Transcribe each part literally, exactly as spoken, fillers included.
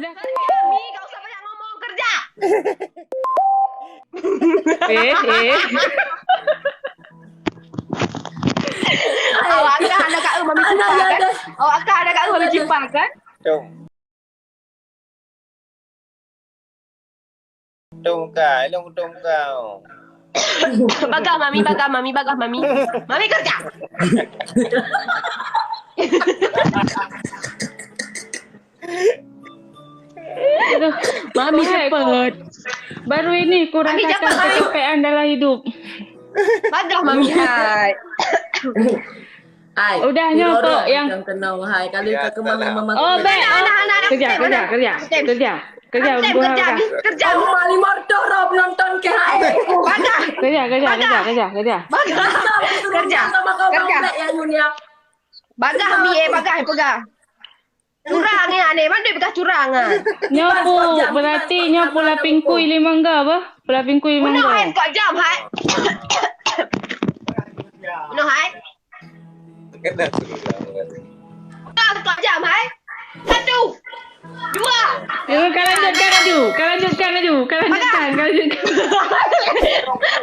Kami, gak usah banyak ngomong, kerja. Eh, eh. Awak kan ada kat rumah mami cipah kan? Awak kan ada kat rumah mami cipah kan? Tung. Tung kai, long tung kau. Bagah mami, bagah mami, bagah mami. Mami kerja. Aduh, mami cepat. Baru ini ku rasakan kecapean dalam hidup. Bagah mami hai. Ai, udah nyoe kok yang macam kenal hai. Kalau ya, ke kemah memang. Oh, baik. Anak, anak, anak. Kerja, kerja, kerja. Kerja. Kerja, kerja. Kerja. Mali morto rob nonton ke hai. Bagah. Kerja, kerja, kerja, kerja, kerja. Bagah. Kerja. Sama kau kerja. Bagah mi eh, bagah, bagah. Curang ya, ni mana pegang curang ah. Nyoe pu, berarti nyoe pula pingkui limong ga apa? Pula pingkui limong ga. Hai kok jam hai. Noh hai. Kena suruh lah. Kok jam hai. Satu. Dua. Ya, kau lanjutkan laju. Kau lanjutkan laju. Kau lanjutkan, kau lanjutkan.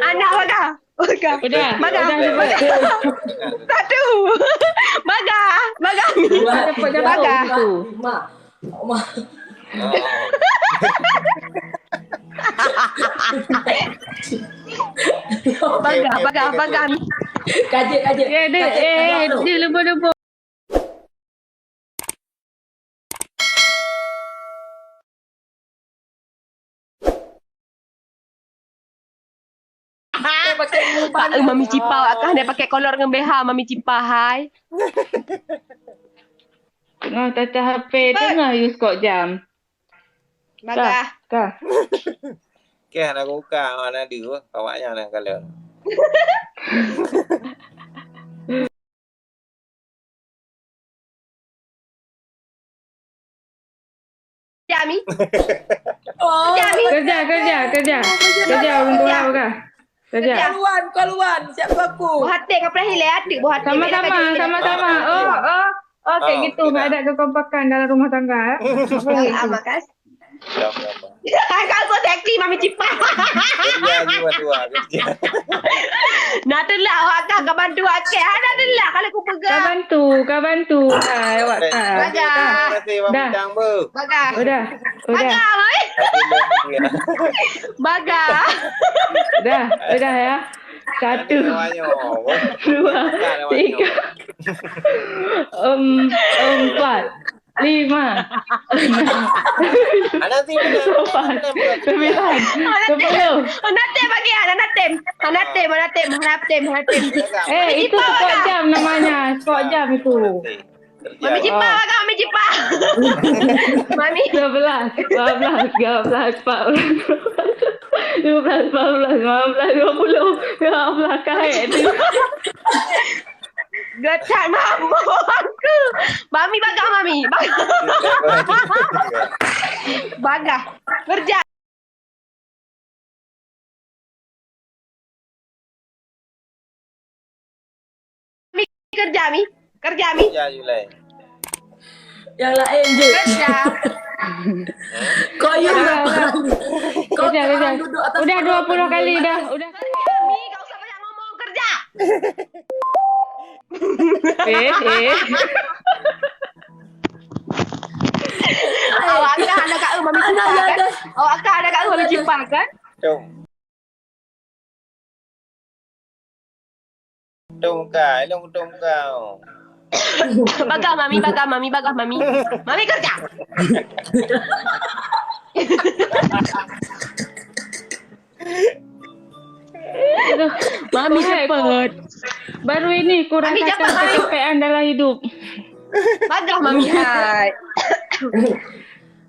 Anak bagah. Bagah. Udah, bagah. Udah, udah. Satu. Bagah. Bagah. Dua, tiga, empat, lima. Lima. Bagah, bagah, bagah. Kajik, kajik. Eh, dia, eh, dia lupa-lupa. Pak, eh, mami cipah awak kah, dia pakai kolor dengan B H, mami cipah hai. Tengah tata H P, tengah use kok jam. Bagah. Kah, kah. Keh nak buka, mana dua, awaknya nak kalau. Jami. Oh. Jami. Kerja, kerja, kerja. Kerja, orang tua kah? Kerja. Keluar, keluar. Siap aku. Buah hati dengan perahi leh, adik buah hati. Sama-sama, sama-sama. Oh, oh. Oh, kayak gitu. Nggak ada kekompakan dalam rumah tangga. Sama, kan? Kau so seksi mami cipah. Kerja ni dua, kerja. Nak telah awak kah, kau bantu awak kah? Nak telah kalau aku pegang. Kau bantu, kau bantu. Hai, awak kah. Bagah. Terima kasih, Mami Cang, bu. Bagah. Udah, udah. Bagah, mami. Bagah. Udah, udah ya. Satu. Dua, tiga. Em, empat. Lima. Anak tim, anak tim. Lapan. Sembilan. Sepuluh. Anak tim bagi, anak tim. Anak tim, anak tim, anak tim, anak tim. Eh, itu skok jam namanya. Skok jam itu. Mami cipah, oh. Mami cipah. Mami. Sebelas, dua belas, tiga belas, empat belas, lima belas, enam belas, tujuh belas, lapan belas, sembilan belas, dua puluh. Ya Allah, karet. Geucak mabuk aku. Mami bagah, mami. Bagah. Bagah. Kerja. Mi kerja, mi. Kerja, mi. Kerja, Julai. Yang lain je. Kerja. Kau yang apa? Kau kerja, kerja. Duduk atas. Udah dua puluh kali dah. Udah. Kerja, mi. Gak usah banyak ngomong. Kerja. Eh, eh. Awak kan ada kat rumah mami cipah kan? Awak kan ada kat rumah mami cipah kan? Tung. Tung kai, long tung kau. Bagah mami, bagah mami, bagah mami. Mami kerja. Aduh, mami cepat. Baru ini ku rasakan kecapean dalam hidup. Bagah mami hai.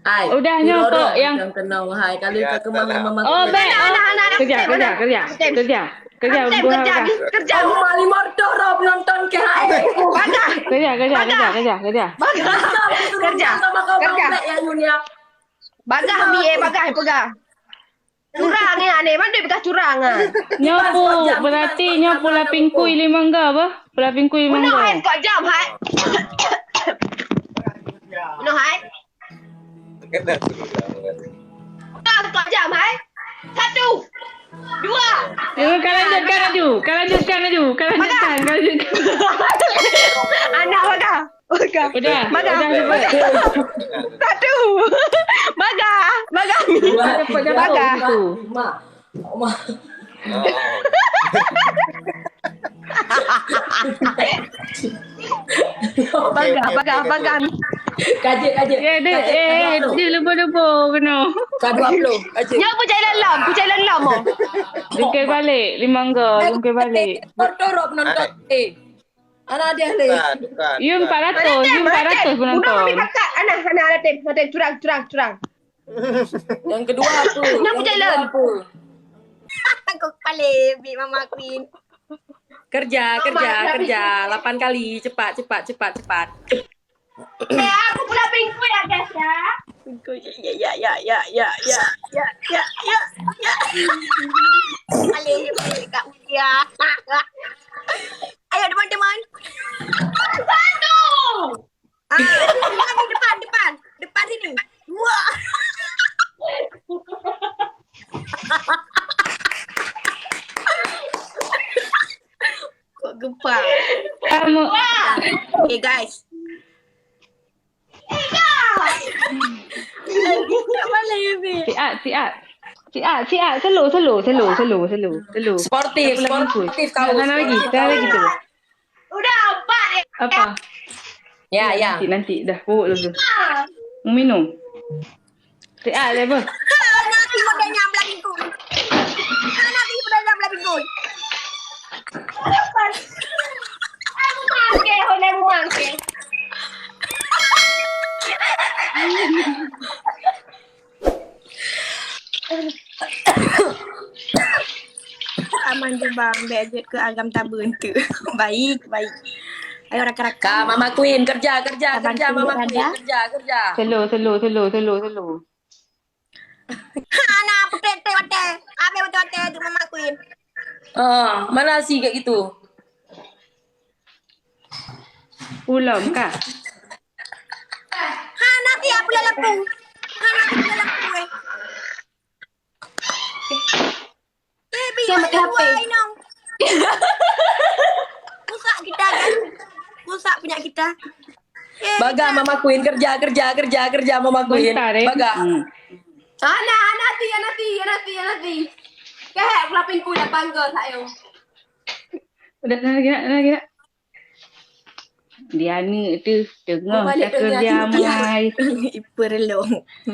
Ai, udah nyoe kok yang macam kenal hai. Kalau ya, ke kemana memang. Oh, baik. Anak, anak, anak. Kerja, kerja, kerja. Kerja. Kerja. Kerja. Kerja. Aku mali morto rob nonton ke hai. Bagah. Kerja, kerja, kerja, kerja, kerja. Bagah. Kerja. Sama kau kerja. Bagah mi eh, bagah, bagah. Curang ya, ni. Mana dia pegang curang ah? Nyoe pu, berarti nyoe pula pingkui limong ga apa? Pula pingkui limong ga. Hai, kok jam hai. Noh hai. Kena suruh lah. Dah, empat jam, hai. Satu. Dua. Ya, kau lanjutkan laju. Kau lanjutkan laju. Kau lanjutkan. Kau lanjutkan. Anak Baga. Baga. Udah. Baga. Udah, Baga. Satu. Baga. Baga. Dua, tiga, Baga. Empat. Lima. Oma. Oh. Baga, baga, baga. Kajik, kajik. Ya, dia, eh, dia lebo-lebo kena. Ka dua puluh, kajik. Nyak pun jalan lam, pun jalan lam, oh. Jungkir balik, limong go, jungkir balik. Torop nonton, eh. Anak dia leh. Bukan, bukan. You empat ratus, you empat ratus penonton. Bunuh kami kakak. Anak, anak, anak, tem, tem, curang, curang, curang. Yang kedua apa? Yang kedua apa? Kau kepala, big mama queen. Kerja, kerja, kerja. Lapan kali. Cepat, cepat, cepat, cepat. Eh, aku pula pingkui ya, guys, ya. Pingkui, ya, ya, ya. Balik, balik, Kak Mulia. Ayo, teman-teman. Satu. Ah, depan, depan, depan. Depan sini. Wah. Kok gempa? Kamu. Wah. Okay, guys. Tak boleh, Beb. Siap, siap. Siap, siap. Slow, slow, slow, slow, slow, slow. Sportif, sportif kau. Sana lagi, sana lagi tu. Udah empat, eh. Apa? Ya, ya. Nanti, nanti. Dah, pupuk dulu. Mau minum? Siap, dah, apa? Ha, nanti udah nyampe lagi tu. Ha, nanti udah nyampe lagi tu. Aku mangke, hona aku mangke. Aman je bang, bèk jeuet keu agam tabeuen tu. Baik, baik. Ayo rakan-rakan. Ka, Mama Queen, kerja, kerja, kerja, Mama Queen, kerja, kerja. Slow, slow, slow, slow, slow. Ha, na peutrek-trek watèe. Abéh watèe-watèe tu Mama Queen. Oh, mana si kayak gitu? Ulom ka. Ha, na si apa dalam pu? Ha, na si dalam pu, eh. Eh, bi, mati H P. Rusak kita kan. Rusak punya kita. Eh, Baga, Mama Queen, kerja, kerja, kerja, kerja, Mama Queen. Bentar, eh. Baga. Hmm. Ana, Ana ti, Ana ti, Ana ti, Ana ti. Kehek pula pingkui dah panggil saya. Udah, udah lagi nak, udah lagi nak. Dia ni tu tengah kerja mai. Iperlu.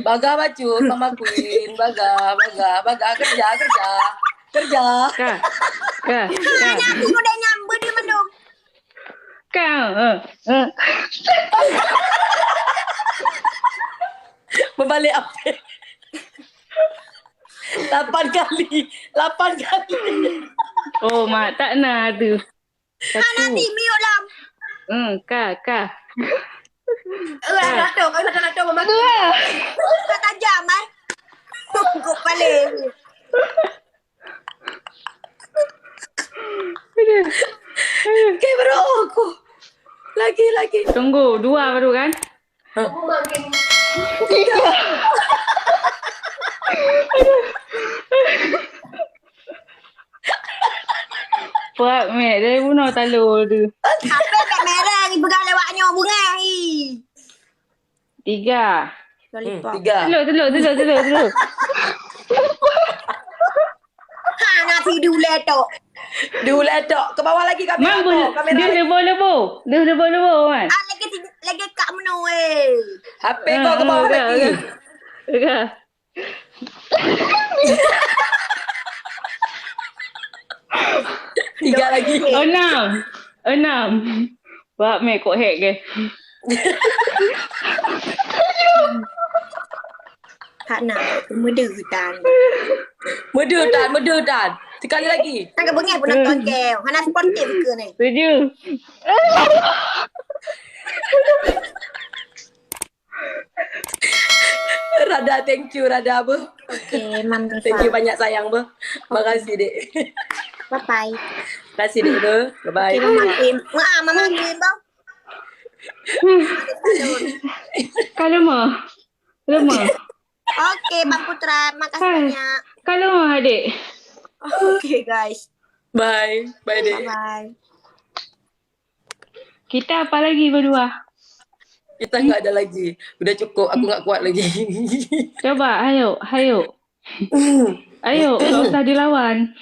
Baga bacut, Mama Queen, baga, baga, baga kerja, kerja. Kerja. Ka. Ka. Ka. Ana ti udah nyamber dia mandum. Ka. Ha. Ha. Berbalik apa? Lapan kali. Lapan kali. Oh, mak tak na tu. Satu. Hana ti miut lam. Hmm, ka, ka. Eh, satu, kau satu, satu, mama. Dua. Kau tajam, eh. Kau paling. Okey, bro. Aku. Lagi, lagi. Tunggu, dua baru kan? Hah? Puak mek dari bunoe talo tu. Apa tak merah ni pegang lewat nyoe bunga ni? Tiga. Hmm, tiga. Telur, telur, telur, telur, telur. Ha, nasi diulai tok. Diulai tok. Ke bawah lagi kamera. Mang, tu, kamera dia lagi. Lebo-lebo. Dia lebo-lebo, Man. Ah, lagi ti-, lagi kat menu, eh. H P kau ke bawah lagi. Tiga. Tiga lagi. Enam. Enam. Wah, meh kok hack ke? Tak nak, meudeue tan. Meudeue tan, meudeue tan. Sekali lagi. Tak bengeh pun nonton ke. Hana sportif ke ni? Tujuh. Rada, thank you, Rada, beuh. Okey, Mam Rifa. Thank you banyak, sayang, beuh. Makasih, Dek. Bye-bye. Makasih, Dek, beuh. Bye-bye. Okey, Mama Queen. Wah, Mama Queen, beuh. Kalau mah. Lemah. Oke, Bang Putra, makasih Hai. Banyak. Kan lemah, adik. Oke guys, Bye. Bye, Dek. Bye-bye. Kita apa lagi berdua? Kita nggak ada lagi. Udah cukup. Aku nggak kuat lagi. Coba, ayo, ayo. Ayo, tak usah dilawan.